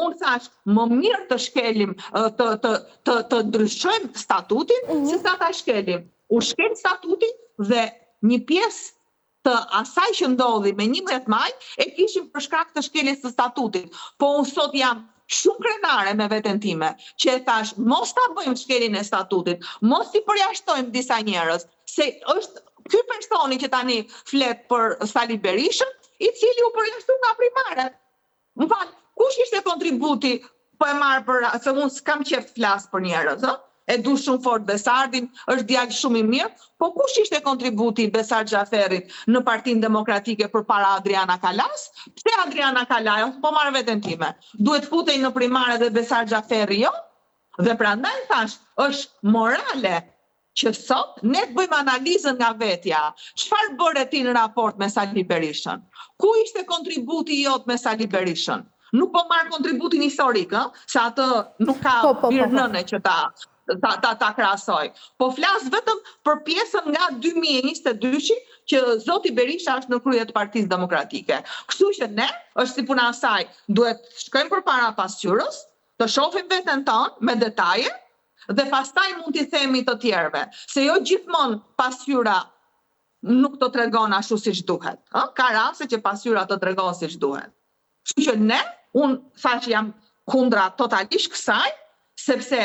Unë thashë, më mirë të shkelim, të, të, të, të ndryshojmë statutin, mm -hmm. se sa ta shkelim. U shkel statuti dhe një pjesë të asaj që ndodhi me 11 maj, e kishim për shkak të shkeljes së statutit. Po unë sot jam shumë krenare me veten time, që e thashë, mos ta bëjmë shkeljen e statutit, mos t'i përjashtojmë disa njerëz, se është ky personi që tani flet për Sali Berishën, i cili u përjashtu nga primaret. Më fal, kush ishte kontributi po e marr për se unë s'kam qejf të flas për njerëz, ë? E du shumë fort Besardin, është djalë shumë i mirë, po kush ishte kontributi i Besard Xhaferrit në Partinë Demokratike përpara Adriana Kalas? Pse Adriana Kalaja, po marr veten time, duhet futej në primare dhe Besard Xhaferri jo? Dhe prandaj thash, është morale që sot ne të bëjmë analizën nga vetja. Çfarë bëre ti në raport me Sali Berishën? Ku ishte kontributi jot me Sali Berishën? Nuk po marr kontributin historik, ë, se atë nuk ka po, po, po, po. nëne që ta ta ta, ta krahasoj. Po flas vetëm për pjesën nga 2022 që zoti Berisha është në krye të Partisë Demokratike. Kështu që ne, është si puna asaj, duhet të shkojmë përpara pasqyrës, të shohim veten tonë me detaje dhe pastaj mund t'i themi të tjerëve, se jo gjithmonë pasqyra nuk të tregon ashtu siç duhet. Ë? Ka raste që pasqyra të tregon siç duhet. Kështu që ne, unë thash jam kundra totalisht kësaj, sepse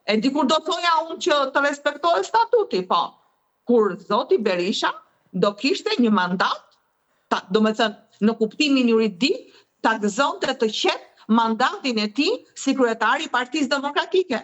e di kur do thoja unë që të respektohet statuti, po, kur zoti Berisha do kishte një mandat, ta, do me thënë, në kuptimin juridik, ta gëzonte të qetë mandatin e tij si kryetari i Partisë Demokratike.